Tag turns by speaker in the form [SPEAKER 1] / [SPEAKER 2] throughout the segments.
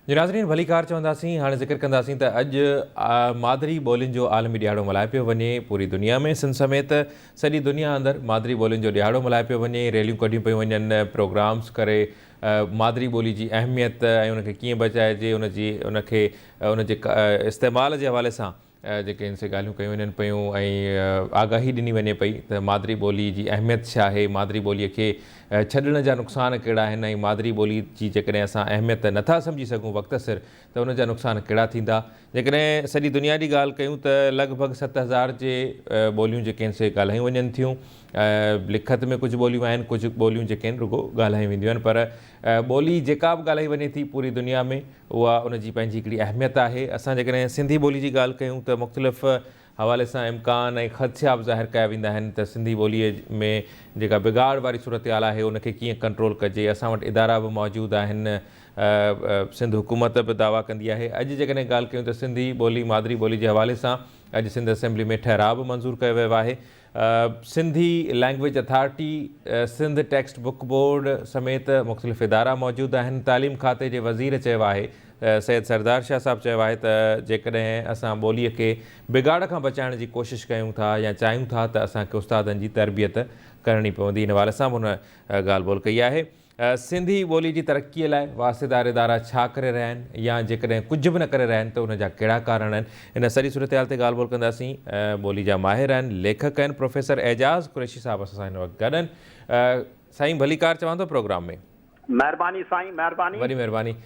[SPEAKER 1] جي ناظرين ڀليڪار چونداسين هاڻي ذڪر ڪنداسين ته اڄ مادري ٻولين جو عالمي ڏهاڙو ملهايو پيو وڃي پوري دنيا ۾ سنڌ سميت سڄي دنيا اندر مادري ٻولين جو ڏهاڙو ملهايو پيو وڃي ريليون ڪڍيون پيون وڃن پروگرامس ڪري مادري ٻولي جي اهميت ۽ ان کي ڪيئن بچائجي ان جي ان کي ان جي استعمال جي حوالي سان جيڪي ان سي ڳالهيون ڪيون وڃن پيون ۽ آگاهي ڏني وڃي پئي ته مادري ٻولي جي اهميت ڇا آهي، مادري ٻوليء کي ڇڏڻ جا نقصان ڪهڙا آهن ۽ مادري ٻولي جي جيڪڏهن اسان اهميت نٿا سمجهي سگهون وقت سر ته ان جا نقصان ڪهڙا ٿيندا. جيڪڏهن سڄي دنيا جي ڳالهه ڪيون ته لڳ ڀڳ 7000 جي ٻوليون جيڪي آهن سي ڳالهايون وڃن ٿيون. لکت ۾ ڪجهه ٻوليون آهن، ڪجهه ٻوليون جيڪي آهن رڳو ڳالهايون وينديون آهن پر ٻولي جيڪا به ڳالهائي وڃي ٿي پوري دنيا ۾ اها ان جي پنهنجي هڪڙي اهميت آهي. اسان جيڪڏهن سنڌي ٻولي جي ڳالهه ڪيون ته مختلف حوالي سان امڪان ۽ خدشا به ظاهر ڪيا ويندا آهن ته سنڌي ٻوليء ۾ جيڪا بگاڙ واري صورتحال آهي ان کي ڪيئن ڪنٽرول ڪجي. اسان وٽ ادارا به موجود آهن، سنڌ حڪومت به دعويٰ ڪندي آهي. اڄ جيڪڏهن ڳالهه ڪيون ته سنڌي ٻولي مادري ٻولي جي حوالي سان اڄ سنڌ اسيمبلي ۾ ٺهراء به منظور ڪيو ويو آهي. Sindhi language authority, Sindh text book board سميت مختلف ادارا موجود آهن. تعليم کاتي جي وزير چيو آهي سيد سردار شاهه صاحب چيو آهي ته جيڪڏهن اسان ٻولي کي بگاڙ کان بچائڻ جي ڪوشش ڪيون ٿا يا چاهيون ٿا ته اسان کي استادن جي تربيت ڪرڻي پوندي ان حوالي سان به هن ڳالهه ٻولهه ڪئي آهي. سنڌي ٻولي جي ترقي لاء واسطيدار ادارا ڇا ڪري رهيا آهن يا جيڪڏهن ڪجهه به نه ڪري رهيا آهن ته ان جا ڪهڙا ڪارڻ آهن ان سڄي صورتحال تي ڳالهه ٻولهه ڪنداسين ٻولي جا ماهر آهن ليکڪ آهن پروفيسر اعجاز قريشي صاحب اسان سان هن وقت گڏ آهن سائين ڀليڪار چوان ٿو پروگرام ۾.
[SPEAKER 2] مهرباني سائين مهرباني.
[SPEAKER 1] وڏي مهرباني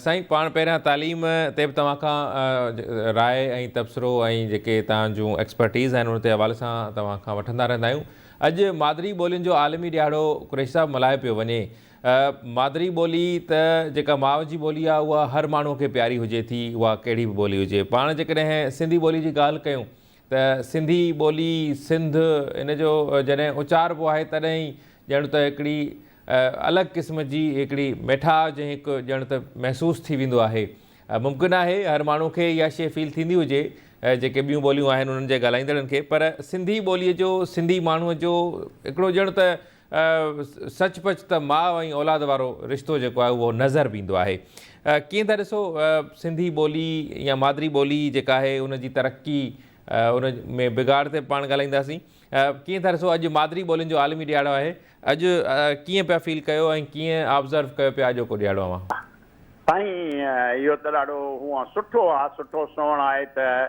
[SPEAKER 1] سائين پاڻ پهريان تعليم تي به توهان کان راء ۽ تبصرو ۽ جيڪي توهان جون ايڪسپرٽيز آهن ان تي حوالي سان توهان کان وٺندا رهندا آهيون اڄ مادري ٻولين جو عالمي ڏهاڙو قريشي صاحب ملهايو پيو وڃي. مادري ٻولي ته جيڪا ماء جي ٻولي آهي اها هر ماڻهو کي پياري هجي ٿي اها ڪهڙي به ٻولي هجي. پاڻ جيڪڏهن سنڌي ٻولي جي ڳالهه ڪيون ته سنڌي ٻولي سنڌ ان جو جڏهن اچاربو آهي تڏهن ئي ڄڻ ته هڪڙي الڳ قسم جي هڪڙي ميٺاج ۽ هڪ ڄڻ ته محسوس ٿي ويندو آهي. ممڪن آهي هر ماڻهو کي اها شيء فيل ٿيندي هجي جيڪي ٻيون ٻوليون آهن انهن جي ڳالهائيندڙن کي پر سنڌي ٻوليء جو سنڌي ماڻهوء جو هڪڙو ڄڻ ته سچ پچ ته ماء ۽ اولاد وارو رشتو جيڪو آهي اهو نظر به ايندو آهي. ڪيئن ٿا ڏسو سنڌي ٻولي يا مادري ٻولي جيڪا آهي ان جي ترقي ان ۾ بگاڙ تي به پاڻ ڳالهائينداسين. ڪيئن ٿا ڏسو اڄ مادري ٻولين جو عالمي ڏهاڙو آهي اڄ ڪيئن پيا فيل ڪيو ۽ ڪيئن آبزرو ڪيو پيا اڄوڪو ڏهاڙو اوهان؟
[SPEAKER 2] سائين اهو ته ڏاڍو هونئن سٺو آ سٺو سوڻ آهي ته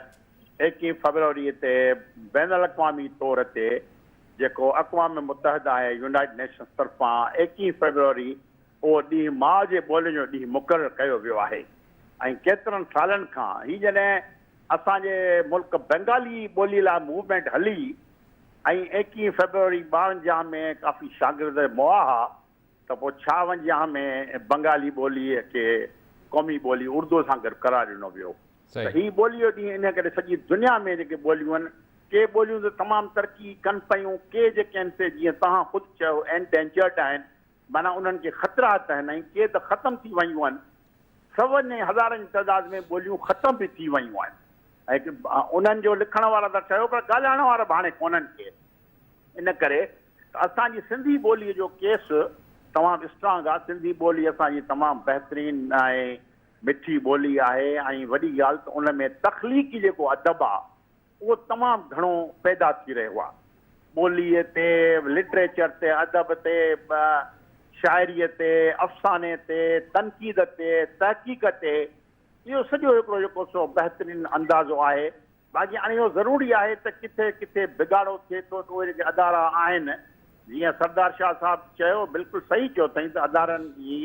[SPEAKER 2] ايڪيهين فيبروري تي بين الاقوامي طور تي جيڪو اقوام متحده ۽ يونائيٽ نيشنز طرفان ايڪيهين فيبروري اهو ڏينهن ماء جي ٻولين جو ڏينهن مقرر ڪيو ويو آهي ۽ ڪيترن سالن کان هي جڏهن اسان جي ملڪ بنگالي ٻولي لاء موومينٽ هلي ۽ ايڪيهين فيبروري ٻاونجاهه ۾ ڪافي شاگرد مئا ها ته پوء ڇاونجاهه ۾ بنگالي ٻولي کي قومي ٻولي اردو سان گڏ قرار ڏنو ويو ته هي ٻولي جو ڏينهن انهي ڪري سڄي دنيا ۾ جيڪي ٻوليون آهن ڪي ٻوليون ته تمام ترقي ڪن پيون ڪي جيڪي آهن سي جيئن توهان خود چيو اينڊينجرڊ آهن معنيٰ انهن کي خطرات آهن ۽ ڪي ته ختم ٿي ويون آهن سون ۽ هزارن جي تعداد ۾ ٻوليون ختم به ٿي ويون آهن ۽ انهن جو لکڻ وارا ته ٺهيو پر ڳالهائڻ وارا به هاڻي ڪونهن ڪي. ان ڪري ته اسان جي سنڌي ٻوليء جو ڪيس تمام اسٽرانگ آهي. سنڌي ٻولي اسان جي تمام بهترين ۽ مٺي ٻولي آهي ۽ وڏي ڳالهه ته ان ۾ تخليقي جيڪو ادب آهي اهو تمام گهڻو پيدا ٿي رهيو آهي. ٻوليء تي، لٽريچر تي، ادب تي، شاعريء تي، افساني تي، تنقيد تي، تحقيق تي اهو سڄو هڪڙو جيڪو سو بهترين اندازو آهي. باقي هاڻي اهو ضروري آهي ته ڪٿي ڪٿي بگاڙو ٿئي ٿو ته اهي جيڪي ادارا آهن جيئن سردار شاهه صاحب چيو بلڪل صحيح چيو اٿائين ته ادارن جي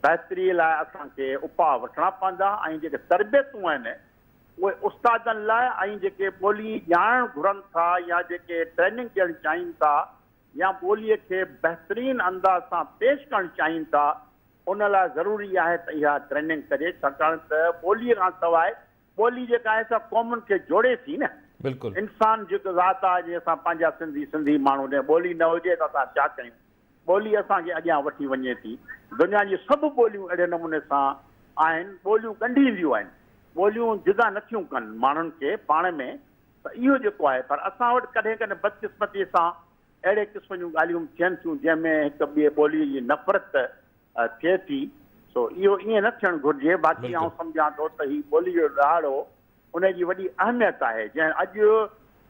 [SPEAKER 2] بهتري لاء اسان کي اپاء وٺڻا پوندا ۽ جيڪي تربيتون آهن اهي استادن لاء ۽ جيڪي ٻولي ڄاڻڻ گهرن ٿا يا جيڪي ٽريننگ ڏيڻ چاهين ٿا يا ٻوليء کي بهترين انداز سان پيش ڪرڻ چاهين ٿا ان لاء ضروري آهي ته اها ٽريننگ ڪجي ڇاڪاڻ ته ٻوليء کان سواء ٻولي جيڪا آهي سا قومن کي جوڙي ٿي نه.
[SPEAKER 1] بلڪل.
[SPEAKER 2] انسان جيڪو ذات آهي جيئن اسان پنهنجا سنڌي سنڌي ماڻهو جڏهن ٻولي نه هجي ته اسان ڇا ڪيون ٻولي اسان کي اڳيان وٺي وڃي ٿي. دنيا جون سڀ ٻوليون اهڙي نموني سان آهن، ٻوليون ڳنڍينديون آهن، ٻوليون جدا نه ٿيون ڪن ماڻهن کي پاڻ ۾ ته اهو جيڪو آهي پر اسان وٽ ڪڏهن ڪڏهن بدقسمتي سان اهڙي قسم جون ڳالهيون به ٿين ٿيون جنهن ۾ هڪ ٻئي ٻوليء جي نفرت ٿئي ٿي. سو اهو ائين نه ٿيڻ گهرجي. باقي آئون سمجهان ٿو ته هي ٻولي جو ڏهاڙو ان جي وڏي اهميت آهي جنهن اڄ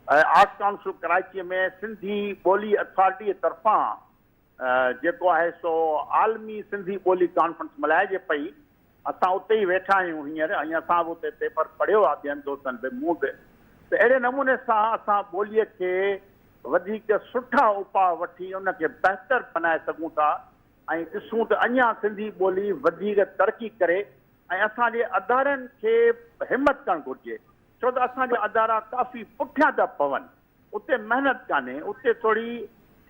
[SPEAKER 2] آرٽس ڪائونسل ڪراچيء ۾ سنڌي ٻولي اٿارٽيء طرفان جيڪو آهي سو عالمي سنڌي ٻولي ڪانفرنس ملهائجي پئي. اسان اتي ئي ويٺا آهيون هينئر ۽ اسان به اتي پيپر پڙهيو آهي ٻين دوستن به مون به ته اهڙي نموني سان اسان ٻوليء کي وڌيڪ سٺا اپاء وٺي ان کي بهتر بنائي سگهون ٿا ۽ ڏسون ته اڃا سنڌي ٻولي وڌيڪ ترقي ڪري ۽ اسان جي ادارن کي همت ڪرڻ گهرجي ڇو ته اسان جا ادارا ڪافي پٺيان ٿا پون اتي محنت ڪانهي اتي ٿوري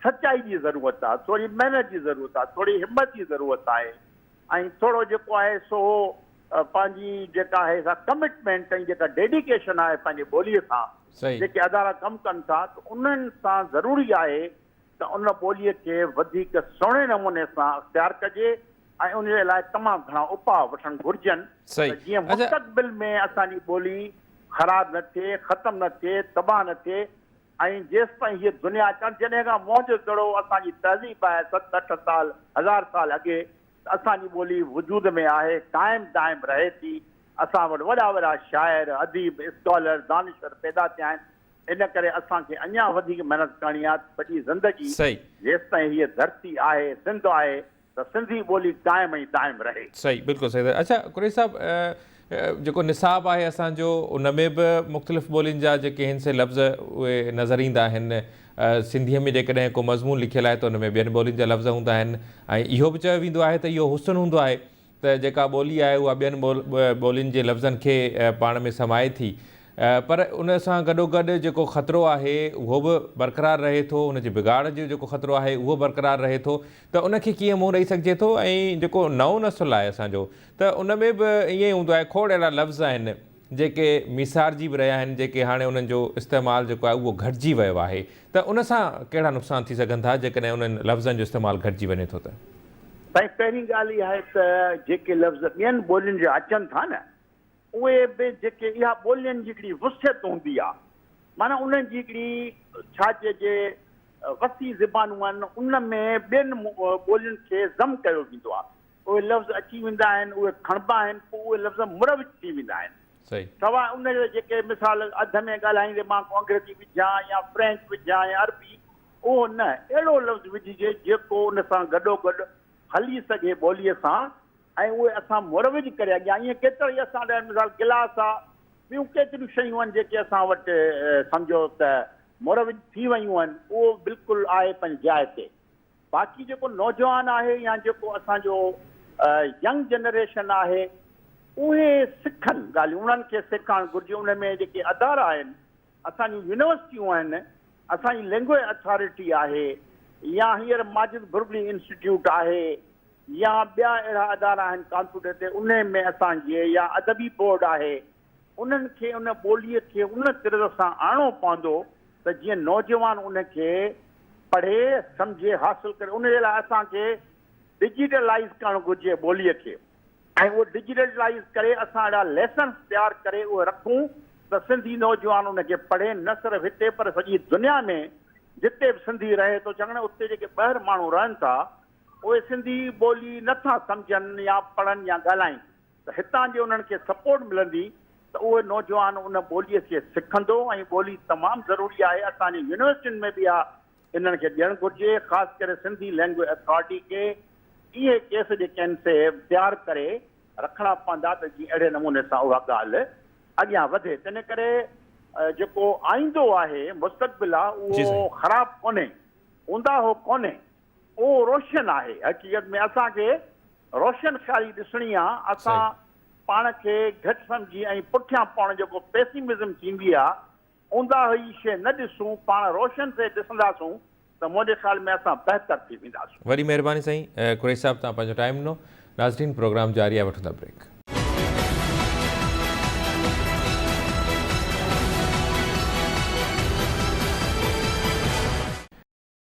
[SPEAKER 2] سچائي جي ضرورت آهي ٿوري محنت جي ضرورت آهي ٿوري همت جي ضرورت آهي ۽ ٿورو جيڪو آهي سو پنهنجي جيڪا آهي سا ڪمٽمينٽ ۽ جيڪا ڊيڊيڪيشن آهي پنهنجي ٻولي سان جيڪي ادارا ڪم ڪن ٿا ته انهن سان ضروري آهي ته ان ٻوليء کي وڌيڪ سهڻي نموني سان اختيار ڪجي ۽ ان جي لاء تمام گهڻا اپاء وٺڻ گهرجن ته جيئن مستقبل ۾ اسان جي ٻولي خراب نه ٿئي، ختم نه ٿئي، تباهه نه ٿئي ۽ جيستائين هيء دنيا چاهي جڏهن کان موهن جو دڙو اسان جي تهذيب آهي ست اٺ سال هزار سال اڳي ته اسان جي ٻولي وجود ۾ آهي، قائم دائم رهي ٿي، اسان وٽ وڏا وڏا شاعر، اديب، اسڪالر، دانشور پيدا ٿيا آهن، ان ڪري اسان کي اڃا وڌيڪ محنت ڪرڻي آهي ته سڄي زندگي جيستائين هيء ڌرتي آهي، سنڌ آهي ته سنڌي ٻولي قائم ۽ دائم رهي.
[SPEAKER 1] صحيح بلڪل صحيح اڇا قريشي صاحب جيڪو نصاب آهي اسان جو ان ۾ به مختلف ٻولين جا جيڪي آهن سي لفظ اهي نظر ايندا آهن سنڌيء ۾ جيڪڏهن ڪو مضمون لکيل آهي ته ان ۾ ٻين ٻولين جا لفظ هوندا آهن ۽ اهو به چيو ويندو آهي ته اهو حسن هوندو آهي ته جيڪا ٻولي آهي اها ٻين ٻولين جي لفظن کي پاڻ ۾ سمائي ٿي پر ان سان گڏوگڏ جيڪو خطرو آهي اهو به برقرار رهي ٿو ان جي بگاڙ جو جيڪو خطرو آهي اهو برقرار رهي ٿو ته ان کي ڪيئن منهن ڏئي سگهجي ٿو ۽ جيڪو نئون نسل آهي اسان جو ته ان ۾ به ائين ئي هوندو آهي کوڙ اهڙا لفظ آهن جيڪي ميسارجي به رهيا آهن جيڪي هاڻي انهن جو استعمال جيڪو آهي اهو گهٽجي ويو آهي ته ان سان ڪهڙا نقصان ٿي سگهن ٿا جيڪڏهن انهن لفظن جو استعمال گهٽجي وڃي ٿو ته.
[SPEAKER 2] سائين پهرين ڳالهه اها آهي ته جيڪي لفظ ٻين ٻولين جا اچن ٿا نه اهي به جيڪي اها ٻولين جي هڪڙي وسعت هوندي آهي معنيٰ انهن جي هڪڙي ڇا چئجي وسيع زبانون آهن ان ۾ ٻين ٻولين کي ضم ڪيو ويندو آهي اهي لفظ اچي ويندا آهن اهي کڻبا آهن پوء اهي لفظ مروج ٿي ويندا آهن سواء ان جي جيڪي مثال اڌ ۾ ڳالهائيندي مان ڪو انگريزي وجهان يا فرينچ وجهان يا عربي اهو نه، اهڙو لفظ وجهجي جيڪو ان سان گڏوگڏ هلي سگهي ٻوليء سان ۽ اهي اسان مروج ڪري اڳيان ائين ڪيترا ئي اسان وٽ آهن مثال گلاس آ ٻيون ڪيتريون شيون آهن جيڪي اسان وٽ سمجهو ته مروج ٿي ويون آهن اهو بلڪل آهي پنهنجي جاء تي باقي جيڪو نوجوان آهي يا جيڪو اسان جو ينگ جنريشن آهي اهي سکن ڳالهيون انهن کي سيکارڻ گهرجي ان ۾ جيڪي ادارا آهن اسان جون يونيورسٽيون آهن، اسان جي لينگويج اٿارٽي آهي يا هينئر ماجد ڀرڳڙي انسٽيٽيوٽ آهي يا ٻيا اهڙا ادارا آهن ڪامپيوٽر تي انهي ۾ اسان جي يا ادبي بورڊ آهي انهن کي ان ٻوليء کي ان طرز سان آڻڻو پوندو ته جيئن نوجوان ان کي پڙهي سمجهي حاصل ڪري ان جي لاء اسان کي ڊجيٽلائيز ڪرڻ گهرجي ٻوليء کي. ۽ اهو ڊجيٽلائيز ڪري اسان اهڙا ليسنس تيار ڪري اهي رکون ته سنڌي نوجوان ان کي پڙهي نه صرف هتي پر سڄي دنيا ۾ جتي به سنڌي رهي ٿو ڇاڪاڻ اتي جيڪي ٻاهر ماڻهو رهن ٿا اهي سنڌي ٻولي نه ٿا سمجهن يا پڙهن يا ڳالهائين ته هتان جي انهن کي سپورٽ ملندي ته اهي نوجوان ان ٻولي کي سکندو ۽ ٻولي تمام ضروري آهي اسان جي يونيورسٽين ۾ به اها انهن کي ڏيڻ گهرجي خاص ڪري سنڌي لينگويج اٿارٽي کي اهي ڪيس جيڪي آهن سي تيار ڪري رکڻا پوندا ته جيئن اهڙي نموني سان اها ڳالهه اڳيان وڌي تنهن ڪري جيڪو آئيندو آهي مستقبل آهي اهو خراب ڪونهي اونداهو ڪونهي اهو روشن آهي حقيقت ۾ اسان کي روشن خيالي ڏسڻي آهي اسان پاڻ کي گهٽ سمجهي ۽ پٺيان پوڻ جيڪو پيسيمزم ٿيندي آهي اونداهي شيء نه ڏسون، پاڻ روشن شيء ڏسنداسون ته منهنجي خيال ۾ اسان بهتر ٿي وينداسون.
[SPEAKER 1] وڏي مهرباني سائين قريشي صاحب توهان پنهنجو ٽائيم ڏنو ناظرين پروگرام جاري آهي وٺون ٿا بريڪ.